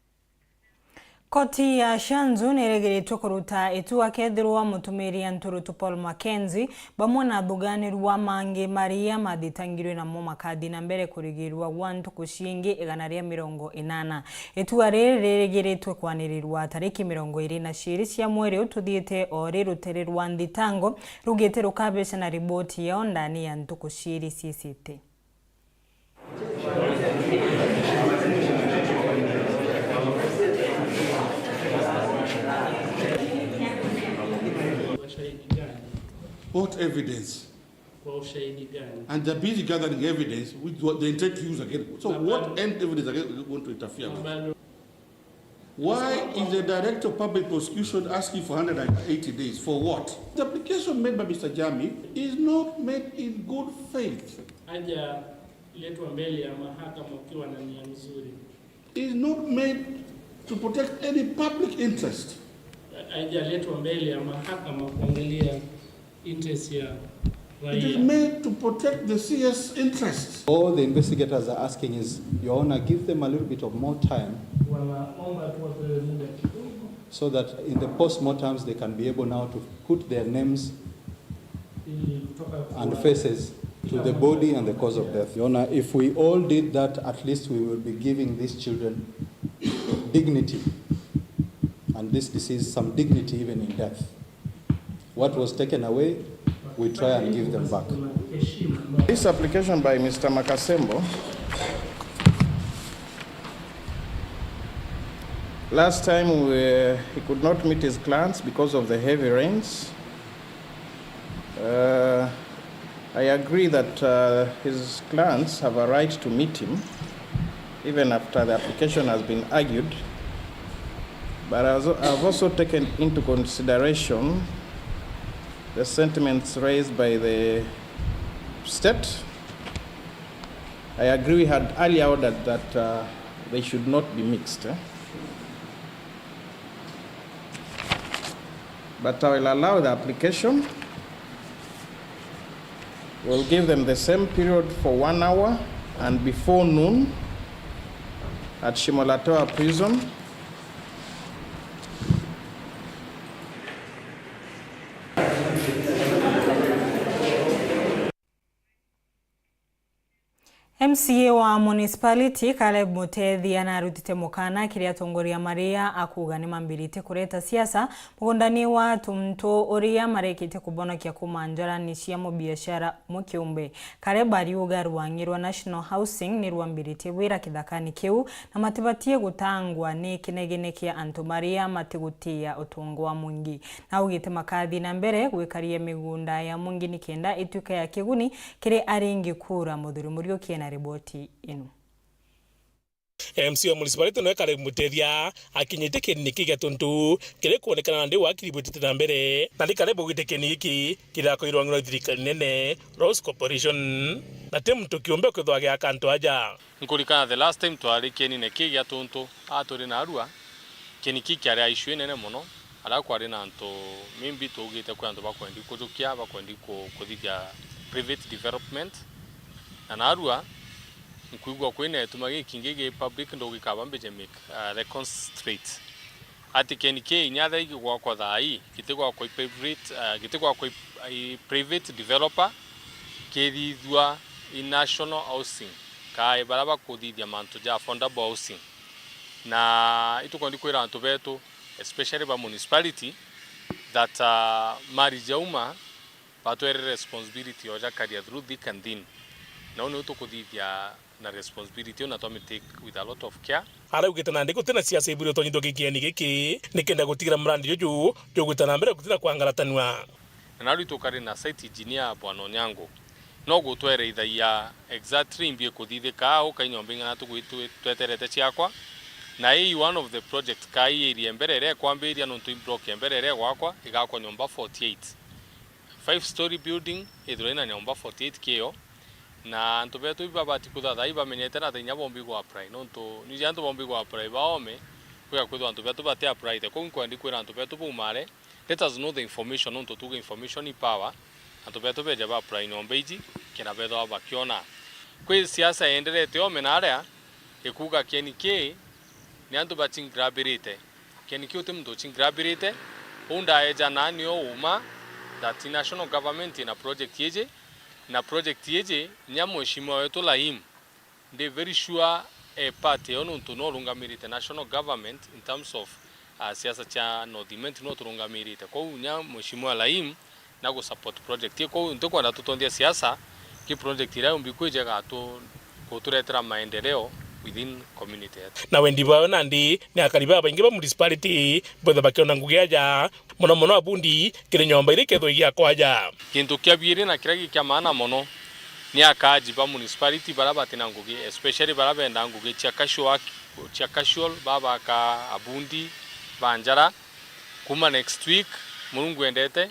Koti ya Shanzu niregeretwe kuruta itua kethirwa mutumiri Anturutu Paul Mackenzie bamwe na athuganirwa mangi maria mathitangirwe namo makathi na mbere kurigirwa gwa ntuku ciingi igana ria mirongo inana. Itua riri ririgiritwe kwanirirwa tariki mirongo iri na ciiri cia mweri ututhiite o ri rutere rwa nthitango rugite rukabeca na riboti yao ndani ya ntuku ciiri ciisite. What evidence? Kwa ushahidi gani? And they're busy gathering evidence with what they intend to use again. So what evidence again are you going to interfere with? Why is the Director of Public Prosecution asking for hundred and eighty days? For what? The application made by Mister Jami is not made in good faith. Hajaletwa mbele ya mahakama ukiwa na nia nzuri. Is not made to protect any public interest. Haijaletwa mbele ya mahakama kuangalia interest ya raia. It is made to protect the C S interests. All the investigators are asking is, Your Honor, give them a little bit of more time. Wanaomba tu wapewe muda kidogo. So that in the post-mortems they can be able now to put their names and faces to the body and the cause of death. Your Honor, if we all did that, at least we will be giving these children dignity and this disease some dignity even in death. What was taken away, we try and give them back. This application by Mister Makasembo, last time we, he could not meet his clients because of the heavy rains. Uh, I agree that, uh, his clients have a right to meet him, even after the application has been argued. But I've also, I've also taken into consideration the sentiments raised by the state. I agree we had earlier ordered that, uh, they should not be mixed, eh? But I will allow the application. We'll give them the same period for one hour and before noon at Shimolatoa Prison. M C A wa municipality, Caleb Mutethia, narutite mukana kiri atongoria maria akuuga ni mambirite kureta siasa mugundani wa Tuntu uria marekite kubonokia kuuma njarani cia mubiashara umwe kiumbe. Caleb ariuga rwang'i rwa National Housing ni rwambiritie wira kithakani kiu na matibatie gutangwa ni kinegene kia antu maria matigutia utongo wa mwingi. Na augite makathi na mbere gwikaria migunda ya mungi nikenda ituika ya kiguni kiri aringi kura. Muthuri Muriuki ena riboti ino. M C wa municipality noe Caleb Mutethia akinyite kieni giki gia Tuntu kiri kwonekana nandi wakiribwitite na mbere, na ni Caleb augite kieni giki kirakoirwa ng'iro thirikari nene, Roads Corporation, na ti muntu kiumbe kwithwa agiaka antu aja. Nkurikana the last time twari kienine ki gia Tuntu, aa turi narua, kieni ki kiari a issue inene mono, aria kwari na antu maybe tuugite kwi antu bakwendi kujukia, bakwendi ku-, kuthithia private development. Na narua, nkwigua kwina ituma gikingi gi public, ndugikaba mbije make, uh, reconcentrate. Ati kieni ki inya thaa ii gigwakwa thaa ii, gitigwakwa i private, uh, gitigwakwa i, i private developer, kithithua i national housing, kai baria bakuthithia mantu ja affordable housing. Na itukwendi kwira antu betu, especially ba municipality, that, uh, mari jauma, batwere responsibility o ja career through thick and thin. Na uu niu tukuthithia Na responsibility iu na twami take with a lot of care. Araugite nandi gutina siasa ibwire utonyithua gikieni giki nikenda gutigira murandi juju jugwita na mbere gutina kwangaratanua. Na naru tukari na site engineer Bwana Onyango. No gutwereithagia exactly imbi ikuthithika au kai nyomba ing'ana tugwitwe tweterete ciakwa. Na ii one of the project kai area mbere iria ikwambiria nontu i block ya mbere iria igwakwa igakwa nyomba forty-eight. Five story building ithirwa ina nyomba forty-eight kio. Na antu betu ibabati kuthatha ibamenyete na tha inya bombi gwa apply. Nontu niji antu bombi gwa apply baome, kwiga kwithwa antu betu bati apply te. Kou nkwendi kwira antu betu baumare, let us know the information, nontu tuge information i power. Antu betu beje ba apply nyomba iji, kenda bethwa bakiona. Kwi siasa yenderete ome na aria, ikuga kieni ki, ni antu bachingrabirite. Kieni ki uti muntu uchingrabirite, uu ndaeja nani o uma that national government ina project iji, na project iji, nya mheshimiwa wetu Laim, ndi very sure e part eyo nontu no urungamirite national government in terms of, ah, siasa cia North Imenti no turungamirite. Kou nya mheshimiwa Laim na gu support project ii. Kou ntikwenda tutonthia siasa, ki project iria yumbi kwija igatu-, guturetera maendeleo within community yetu. Na wendi bwawe nandi ni akari babaingi ba municipality bwethwa bakiona ngugi aja, mono mono abundi kiri nyomba iria ikethwa igiakwa aja. Gintu kia biiri na kiria gi kia maana mono ni akaaji ba municipality baria batina ngugi, especially baria benda ngugi cia casual work, cia casual, babaka abundi ba njara. Kuma next week, Murungu endete,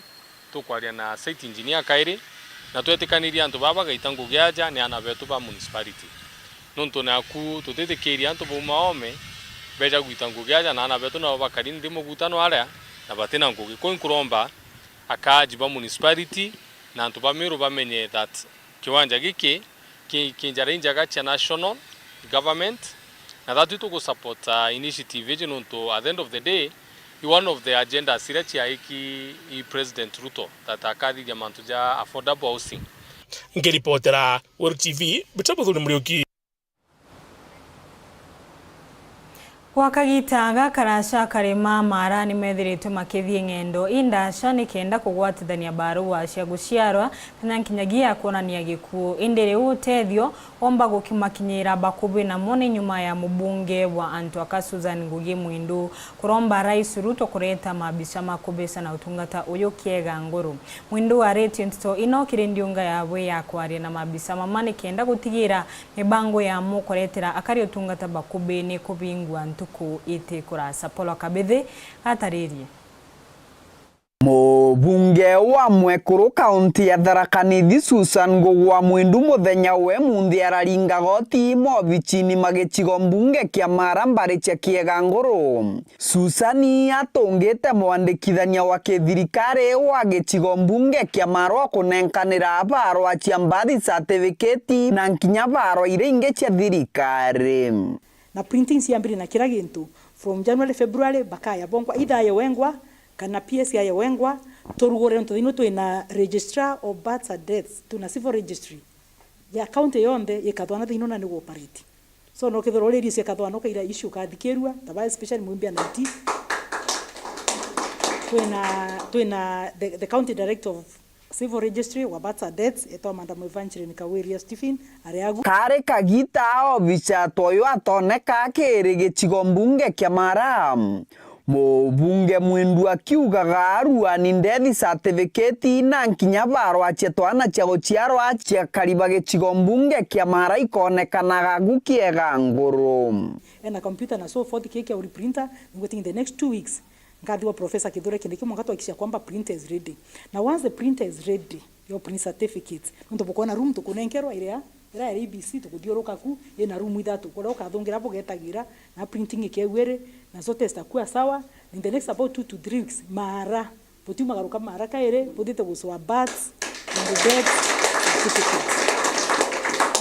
tukwaria na site engineer kairi, na twetikanirie antu baa bagaita ngugi aja ni aana betu ba municipality. Nontu naku tutitikiria antu bauma ome beja gwita ngugi aja, na aana betu nabo bakari nthi mugutano aria na batina ngugi. Kou nkuromba akaaji ba municipality na antu ba Meru bamenye that kiwanja giki ki, ki njara injega cia national government, na that tugu support, uh, initiative iji nontu at the end of the day, i one of the agendas iria ciaiki i President Ruto that akathithia mantu ja affordable housing. Nkiripotera Weru T V, Peter Muthuri Muriuki. Gwa kagiita gaka araca karima Mara ni methiritwe makithii ng'endo indaca nikenda kugwatithania barua cia guciarwa kana nkinyagia kwonania gikuu. Indi riu utethio womba gukimakinyira bakubi namo ni nyuma ya mubunge wa antu aka Susan Ngugi Mwindu kuromba Rais Ruto kureta maabisa ma kubisa na utungata uyu kiega nguru. Mwindu aritie nteto ino kiri ndiunga yawe ya kwaria na maabisa mama nikenda gutigira mibango yamo kuretera akari utungata bakubi ni kubingwa ntuku iti kurasa. Paul Kabithi ataririe. Mubunge wa Mwekuru kaunti ya Tharaka Nithi Susan Ngugi wa Mwindu muthenya we munthi araringa goti mobichini ma gicigo mbunge kia Mara mbari cia Kiega Nguru. Susani atungite mwandikithania wa kithirikari wa gicigo mbunge kia Mara kunenkanira barua cia birth certificate na nkinya barua iria ingi cia thirikari. Na printing ciambire na kira gintu from January, February, bakaya bongwa, either aye wengwa kana P S aye wengwa, turugure nontu thinu twina registrar of births and deaths, twina civil registry ya county yonthe yikathwana thinu na ni gu operate. So, no kethira uririe cia kathwa no kaira issue kathikirua, ta ba especially mwimbi a ninety. Twina, twina the, the county director of civil registry wa births and deaths, etwa Madam Evangeline Kawiria Stephen, ari agu. Kari kagita obicha toyo atoneka kiri gicigo mbunge kia Mara. Mubunge Mwindu akiugaga aruani death certificate na nkinya barwa cia twana cia guciarwa cia kariba gicigo mbunge kia Mara ikonekanaga gu kiega nguru. Ena computer na so forth, kiki au printer, I'm waiting in the next two weeks. Nkathigwa Professor Kithure Kindiki mwanka twakisha kwamba printer is ready. Na once the printer is ready, your print certificates, nontu bukwona room tukunenkerwa iria, iria ya A B C, tukuthiuruka ku, ina room ithatu, kuria ukathungira bugetagira, na printing ikegwiri, na so test akua sawa, in the next about two to three weeks, Mara, butiumagaruka Mara kairi, buthite gucwa births and death certificates.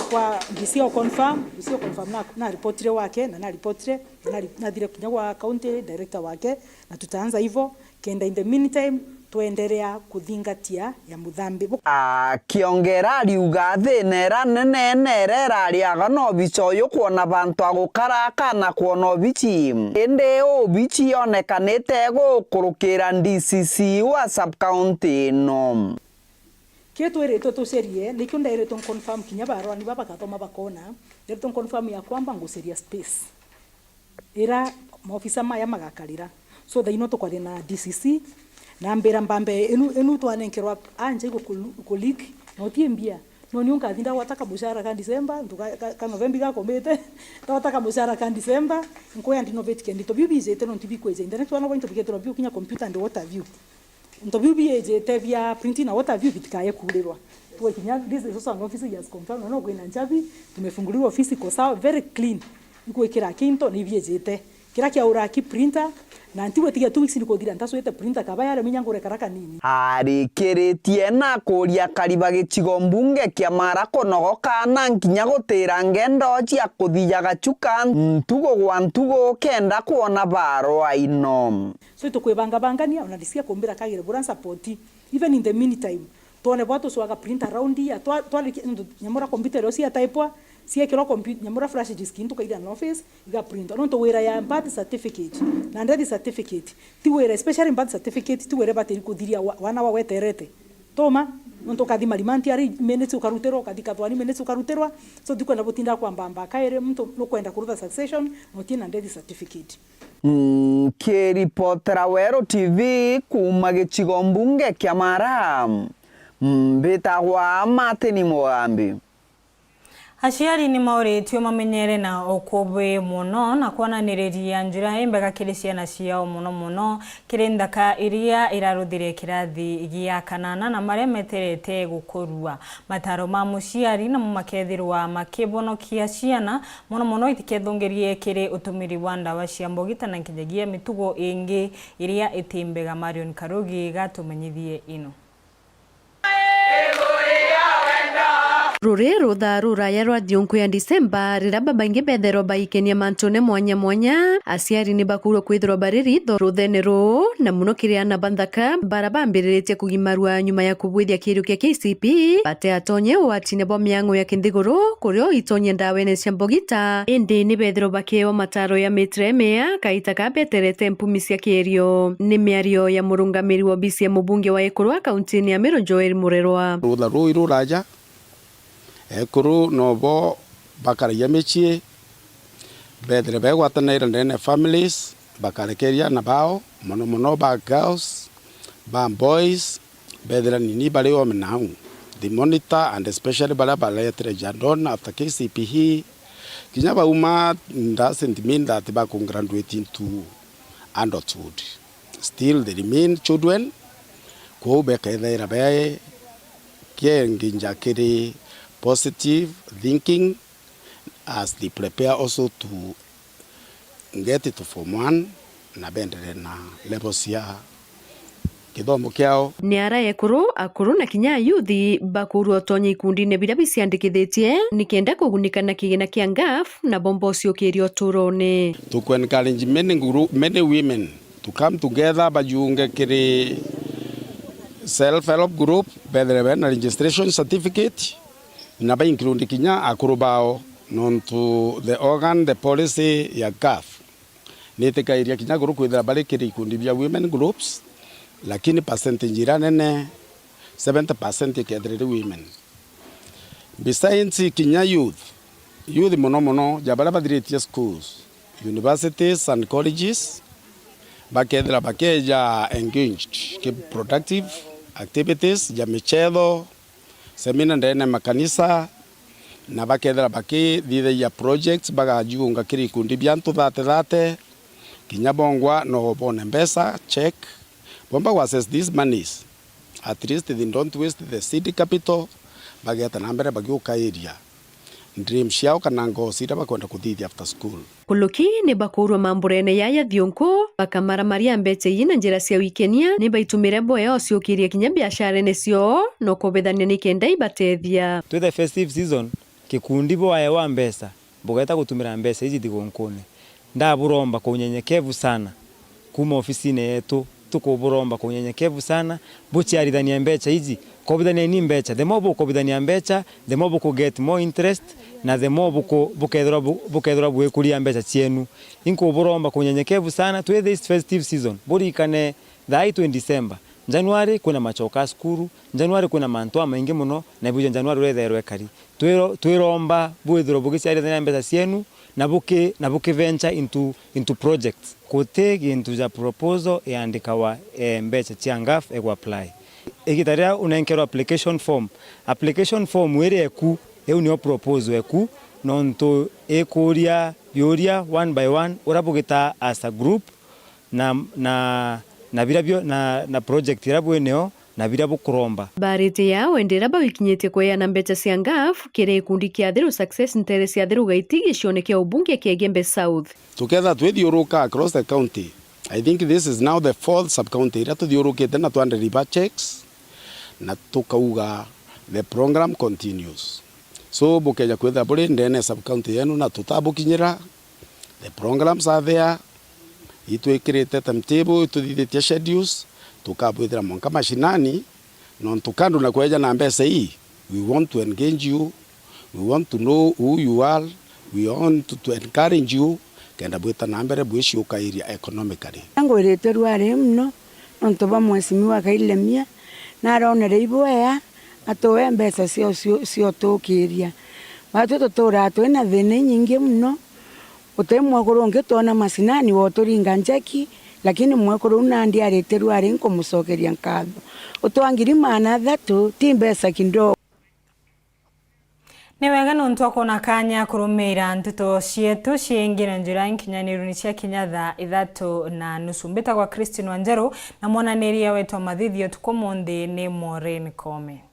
Kwa D C o confirm, D C o confirm na, na reportire wake, na na reportire, na ri-, nathire kinya gwa county director wake, na tutaanza hivyo, kenda in the meantime, twenderea kuthingatia ya muthambi. Akiongera ariuga thina ira nene nere irariaga na obicha uyu kwona bantu agukara kana kwona obichi. Indi obichi yonekanite gukurukira D C C wa sub-county ino. Kii twiritwe tucerie, nikio ndairitwe nconfirm kinya barwani baba bagathoma bakona, Ndetwa confirm ya kwamba ngucaria space ira maofisa maya magakarira. So thaino tukwaria na D C C, na mbira mbambe inu, inu twanenkerwa anja igo ku, ku leak, na utie mbia. No niu nkathi ndagwata kamucara ka December, ntu ka, ka, ka November igakomite, ndagwata kamucara ka December, nkwea ndi no vetike ndito biu bijite nontu bikwija internet, wana bwa into bigeterwa biu kinya computer and what have you. Into biu biijite bia printing na what have you bitikaye kuurirwa. Tuwe kinya, this is also an office he has confirmed, no kwina nchabi, tumefunguliwa ofisi iko sawa, very clean. Igwikira kinto ni biijite. Kira kiaura ki printer, na ntigwitigia two weeks ni kuthira ntaswite printer kaba yare minya ngure kara kanini. Arikiritie na kuria akari ba gicigo mbunge kia Mara kunogoka na nkinya gutira ngendo cia kuthija gachuka ntugu gwa ntugu kenda kwona barua ino. So itukwibangabangania, ona ndisikia kumbira kagire bura support. Even in the meantime, twone bwa tucwaga printer around here, twa-, twarikia, ndu-, nyamura computer irio cia typwa, ciekirwa compu-, nyamura flash disk, into kaithira na office, iga print. Nontu wira ya birth certificate na death certificate, ti wira, especially birth certificate, ti wira batiri kuthiria wa-, wana wa weterete. Toma, nontu ukathi marimanti ari minutes ukarutirwa, ukathi kathwani minutes ukarutirwa, so ndikwenda butinda kwamba mbaka iri, muntu nukwenda kurutha succession, na utie na death certificate. Nkiripotera Weru T V kuuma gicigo mbunge kia Mara, mbitagwa Martin Mugambi. Aciari ni mauritue mamenyere na ukubi mono na kwananiriria njira imbega kiri ciana ciao, mono mono kiri nthaka iria iraruthire kirathi gia kanana na maria meterete gukurua. Mataro ma muciari namo makethirwa makibonokia ciana, mono mono itikethungirie kiri utumiri bwa ndawa cia mbogita na nkinyagia mitugo ingi iria iti mbega. Marion Karugi gatumenyithie ino. Ruri ruthaa ruraya rwa thionku ya Disemba, riria babaingi betherwa baikenia mantune mwanya mwanya, aciari ni bakurwa kwithirwa bari ritho ruthene ruu, na muno kiri ana ba nthaka bara bambiriritie kugimarua nyuma ya kubwithia kiirio kia K C P, bateatonye ugwatine bwa miang'o ya kinthiguru, kuria o itonye ndawene cia mbogita, indi ni bethirwa bakeewa mataro ya mitre mea, kaita ka beterete mpumi cia kiirio. Ni miario ya murungamiri wa obisi ya mubunge wa Ekuru a kauntini ya Meru, Joel Murerwa. Rutha ruu iruraja, ekuru nobo bakaragia micii, bethire begwatanira ndene families, bakarekeria ana bao, mono mono ba girls, ba boys, bethira nini bari ome nau. They monitor and especially baria baretire Jadon after K C P E, kinya bauma doesn't mean that baku graduate into adulthood. Still they remain children, kwou bekethaira be kienginja kiri positive thinking as they prepare also to get to form one na bendere na level cia kithomo kiao. Ni ara ekuru, akuru na kinya ayuthi bakurwa utonye ikundine biria biciandikithitie nikenda kugunika na kigina kia ngaf na bomba uciukiria uturone. Tuku encourage many group, many women to come together, bajiunge kiri self help group, bethire bena registration certificate, na ba include kinya akuru bao, nontu the organ, the policy ya gaf nitikairia kinya akuru kwithira bari kiri ikundi bia women groups, lakini percentage iria nene, seventy percent ikethira iri women. Besides kinya youth, youth mono mono ja baria bathiritie schools, universities and colleges, bakethira bakeja engaged ki productive activities ja michetho, semina ndene makanisa, na bakethira bakithithagia projects, bagajiunga kiri ikundi bia antu thate thate, kinya bongwa no bone mbeca, check, bomba gwa access these monies. At least they don't waste the seed capital, bageta na mbere bagiukairia dream ciao kana ngoo ciria bakwenda kuthithia after school. Kuluki ni bakurwa mamburene yaya thionku, bakamaramaria mbecha ii na njira cia wikenia, ni baitumire bwea uciukiria kinya biasharene ciao, no kubithania nikenda ibatethia. Twi the festive season, kikundi bwaewa mbeca, bugeta gutumira mbeca iji thigunkune. Ndaburomba kwa unyenyekevu sana kuuma ofisine yetu, tukuburomba kwa unyenyekevu sana, buciarithania mbeca iji, kobithanieni mbeca. The more bukobithania mbeca, the more buku get more interest, na the more buku-, bukethirwa bu-, bukethirwa bwikuria mbeca cienu. Inkuburomba kwa unyenyekevu sana, twi this festive season, burikane thaa ii twi December, January kwina machoka a cukuru, January kwina mantu amaingi mono, na ibuja January urethairwa ekari. Twiro-, twiromba bwithirwe bugiciarithania mbeca cienu na buki-, na bukiventure into, into projects. Guti gintu ja proposal iandikawa, eh, mbeca cia ngaf egwa apply. Igita riria unenkerwa application form, application form iri eku, iu nio proposal eku, nontu ikuria biuria one by one, uria bugitaa as a group, na, na, na biria bio, na, na project iria bwinio, na biria bukuromba. Barite yao indi iria bagikinyitie kweana mbeca cia ngaf kiri gikundi kia Athiru Success ntere cia Athiru Gaiti gicione kia ubunge kia Igembe South. Tuketha twithiuruka across the county. I think this is now the fourth sub-county iria tuthiurukite na twa deliver checks, na tukauga the program continues. So, bukeja kwithira buri ndene sub-county yenu na tutabukinyira, the programs are there, itwikirite timetable, ituthithitie schedules, tukabwithira mwanka mashinani, nontu kando na kweja na mbeca ii, we want to engage you, we want to know who you are, we want to, to encourage you, kenda bwita na mbere bwiciukairia economically. Ngwirite rwari mono nontu bwa mheshimiwa Kailemia, na aronere ibwea atuwe mbeca cio, cio, ciotukiria. Batwi tuturaa twina thina inyingi mono, guti mwekuru ungi twona mashinani woturinga njeki, lakini mwekuru u nandi aritirwe ari nkumucokeria nkatho. Utwa ngiri maana athatu ti mbeca kidogo. Ni wega nontu akwona kanya kurumiira nteto cietu ciingi na njira inkinyaniru ni ciakinya thaa ithatu na nusu. Mbitagwa Christine Wanjeru, na mwananiria wetu wa mathithio tuku munthi ni Maureen Kome.